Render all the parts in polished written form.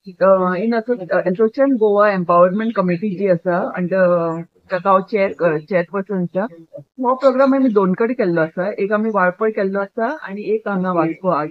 In ASSOCHAM Goa Empowerment Committee जी आसा under ताका हांव चेअरपर्सन आसा. हो प्रोग्राम आमी दोन कडेन केल्लो आसा. एक आमी वाळपय केल्लो आसा आणि एक हांगा वास्को आज.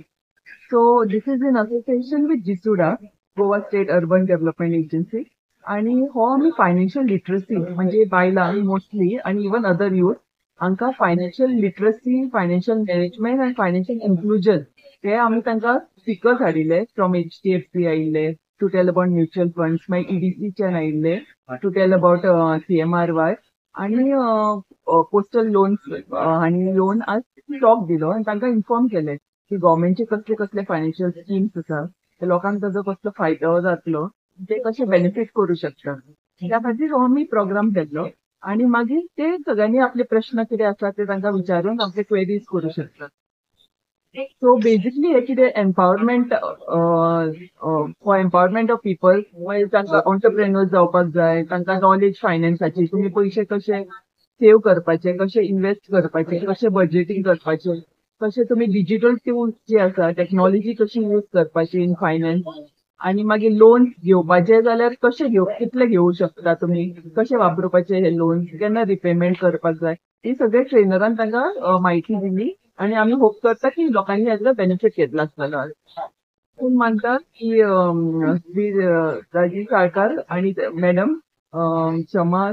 So this is in association with GSUDA, Goa State Urban Development Agency. आणि हो आमी फायनान्शियल लिटरसी म्हणजे बायलांक मोस्टली आणि इवन अदर युथ हांकां फायनान्शियल लिटरसी, फायनान्शियल मॅनेजमेंट आनी फायनान्शियल इन्क्लुजन हे आमी तांकां स्पिकर्स हाडिल्ले. फ्रॉम एचडीएफसी आयिल्ले to tell about mutual funds, मागीर ईडीसीच्यान आयिल्ले to tell about CMRY आणि पोस्टल लोन्स आनी लोन. आज टॉक दिलो आनी तांकां इन्फॉर्म केलें की गव्हर्मेंटचे कसले कसले फायनान्शियल स्किम्स आसा, ते लोकांक ताजो कसलो फायदो जातलो, ते कशे बेनिफीट करूं शकता. त्या खातीर हो आमी प्रोग्राम केल्लो आणि मागीर ते सगळ्यांनी आपले प्रश्न कितें आसा ते तांकां विचारून आपले क्वेरीज करूं शकतात. सो बेजिकली हे कितें empowerment, for empowerment of people. मागीर तांकां ऑन्टरप्रेन्युअर जावपाक जाय, तांकां नॉलेज फायनान्साची, तुमी पयशे कशे सेव करपाचे, कशे इन्वेस्ट करपाचे, कशे बजेटींग करपाचे, कशे तुमी डिजिटल टूल्स जे आसा, टेक्नॉलॉजी कशी यूज करपाची इन फायनान्स आणि मागीर लोन घेवपाचे जाल्यार कशे घेव, कितले घेवू शकता तुमी, कशे वापरुपाचे हे लोन, केन्ना रिपेमेंट करपाक जाय, ही सगळे ट्रेनरान तांकां म्हायती दिली आणि आमी होप करता की लोकांनी हाजो बेनिफीट घेतला आसतलो. पूण मानता की श्री राजीव साळकार आणि मॅडम क्षमा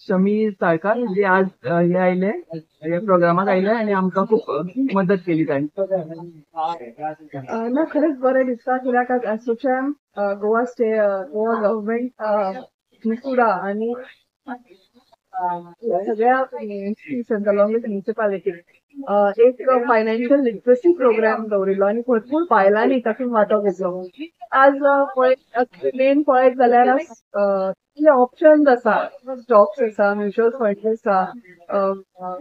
शमी साळकार जे आज हे आयले, ह्या प्रोग्रामाक आयले आणि आमकां खूप मदत केली तांणी. ना, खरेंच बरें दिसता कित्याक आज ASSOCHAM, Goa State, Goa Government, GSUDA आनी सगळ्या institutions along with municipality एक फायनान्शियल लिटरसी प्रोग्राम दवरिल्लो आनी भरपूर बायलांनी तातूंत वांटो घेतलो. आज पळय, मेन पळयत जाल्यार कितले ऑप्शन्स आसा. स्टॉक्स आसा, म्युच्युअल फंड्स आसा,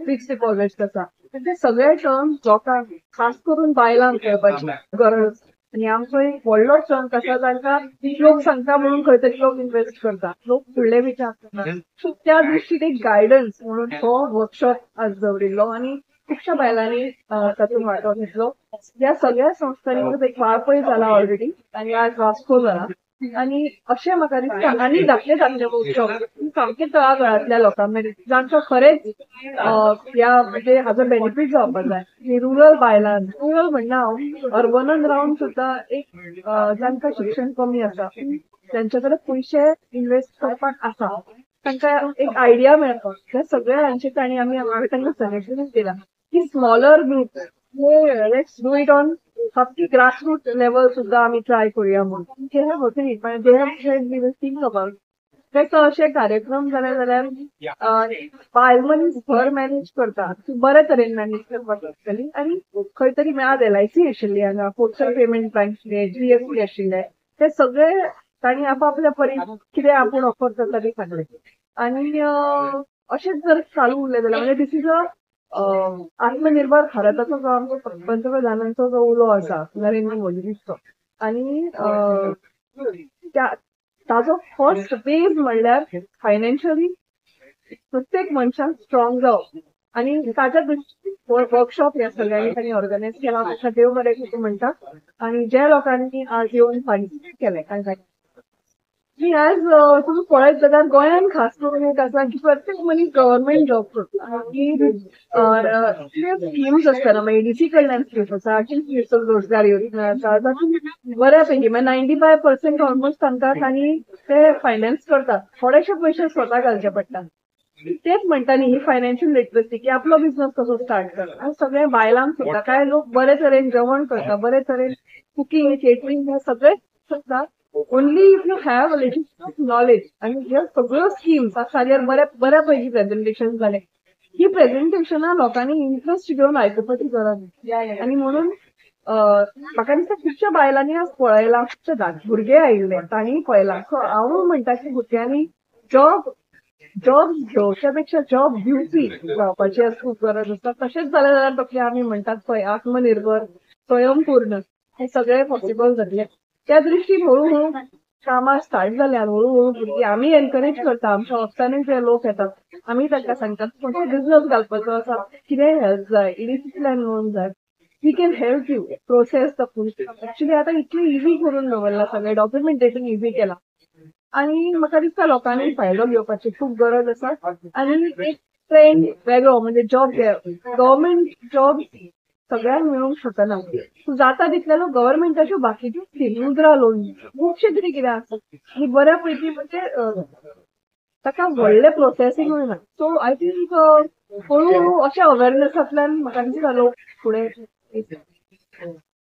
फिक्स डिपॉझिट्स आसा. ते सगळे टर्म्स लोकांक, खास करून बायलांक कळपाची गरज आसा. आनी आमचो एक व्हडलो चंक आसा, जांकां लोक सांगता म्हणून खंय तरी लोक इन्वेस्ट करता, लोक फुडले विचार करता. सो त्या दृश्टीन एक गायडन्स म्हणून हो वर्कशॉप आज दवरिल्लो आनी खुबश्या बायलांनी तातूंत वांटो घेतलो. ह्या सगळ्या संस्थांनी एक वाळपय जाला ऑलरेडी आनी आज वास्को जाला आनी अशें म्हाका दिसता आनी धाकले धाकले वर्कशॉप सामके तळागाळांतल्या लोकां मेरेन, जांकां खरेंच ह्या म्हणजे हाजो बेनिफीट जावपाक जाय, रुरल बायलांक. रुरल म्हणना हांव, अर्बनान रावन सुद्दां एक जांकां शिक्षण कमी आसा, तांचे कडेन पयशे इन्वेस्ट करपाक आसा, तांकां एक आयडिया मेळपाक, ह्या सगळ्या हांचे तांणी आमी हांवें तांकां सजेशन दिलां की smaller group, let's do it on सामकी ग्रासरूट लेवल सुद्दां आमी ट्राय करूया म्हणून. They have agreed, they have said we will think about. ताका अशे कार्यक्रम जाले जाल्यार बायल मनीस घर मॅनेज करता, ती बरे तरेन मॅनेज करपाक शकतली. आनी खंय तरी आज एलआयसी आशिल्ली हांगा, पोस्टल पेमेंट बँक आशिल्ले, जीएसटी आशिल्ले, ते सगळे तांणी आपापल्या परीन कितें आपूण ऑफर करता ते सांगले. आनी अशेंच जर चालू उरलें जाल्यार म्हणजे this is a आत्मनिर्भर भारताचो जो आमचो पंतप्रधानांचो जो उलो आसा, नरेंद्र मोदीचो, आनी त्या ताजो फर्स्ट बेज म्हणल्यार फायनान्शियली प्रत्येक मनशान स्ट्रॉंग जावप. आनी ताच्या दृश्टीन वर्कशॉप ह्या सगळ्यांनी तांणी ऑर्गनायज केला. ताका देव बरें करूं म्हणटा. आनी ज्या लोकांनी आज येवन पार्टिसिपेट केलें तांकां. आनी आज तुमी पळयत जाल्यार गोंयांत खास करून एक आसा की प्रत्येक मनीस गव्हर्मेंट जॉब करता आनी स्किम्स आसतना मागीर एडीसी कडल्यान स्किम्स आसा, रोजगार योजना आसा, तातूंत बऱ्या पैकी म्हणजे 95% ऑलमोस्ट तांकां तांणी ते फायनान्स करतात. थोडेशे पयशे स्वता घालचे पडटा. तेच म्हणटा न्ही, ही फायनान्शियल लिटरसी की आपलो बिझनस कसो स्टार्ट करप. आनी सगळे बायलांक सुद्दां, कांय लोक बरे तरेन जेवण करता, बरे तरेन कुकींग, केटरींग हे सगळे शकता, only if you have a little knowledge. आनी ह्यो सगळ्यो स्किम्स हाजेर बऱ्या बऱ्या पैकी प्रेझेंटेशन जालें. ही प्रेझेंटेशनां लोकांनी इंट्रस्ट घेवन आयकुपाची गरज आसा. आनी म्हणून म्हाका दिसता खुबश्या बायलांनी आज पळयलां, खुबशे भुरगे आयिल्ले, तांणी पळयलां. सो हांव म्हणटा की भुरग्यांनी जॉब घेवच्या पेक्षा जॉब दिवपी जावपाची आज खूब गरज आसा. तशेंच जालें जाल्यार तकली आमी म्हणटात पळय, आत्मनिर्भर, स्वयंपूर्ण, हे सगळें पॉसिबल जातलें. त्या दृश्टीन हळू हळू कामां स्टार्ट जाल्यात. हळू हळू भुरगीं आमी एनकरेज करता. आमच्या ऑफिसांनी जे लोक येतात, आमी तांकां सांगतात, खंयचो बिझनस घालपाचो आसा, कितें हेल्प जाय, ईडीसींतल्यान लोन जाय. We can help you process the full. Actually आतां इतलें इजी करून दवरलां, सगळें डॉक्युमेंटेशन इजी केलां आनी म्हाका दिसता लोकांनी फायदो घेवपाची खूब गरज आसा. आनी एक ट्रेंड वेगळो, म्हणजे जॉब, गव्हर्मेंट जॉब सगळ्यांक मेळूंक शकना. सो जाता तितले लोक गव्हर्मेंटाच्यो बाकीच्यो स्किमी, मुद्रा लोन, खुबशे कितें कितें आसा आनी बऱ्या पैकी, म्हणजे ताका व्हडलें प्रोसेसींग ना. सो I think हळू हळू अशा अवेरनेसांतल्यान म्हाका दिसता लोक फुडें येतले.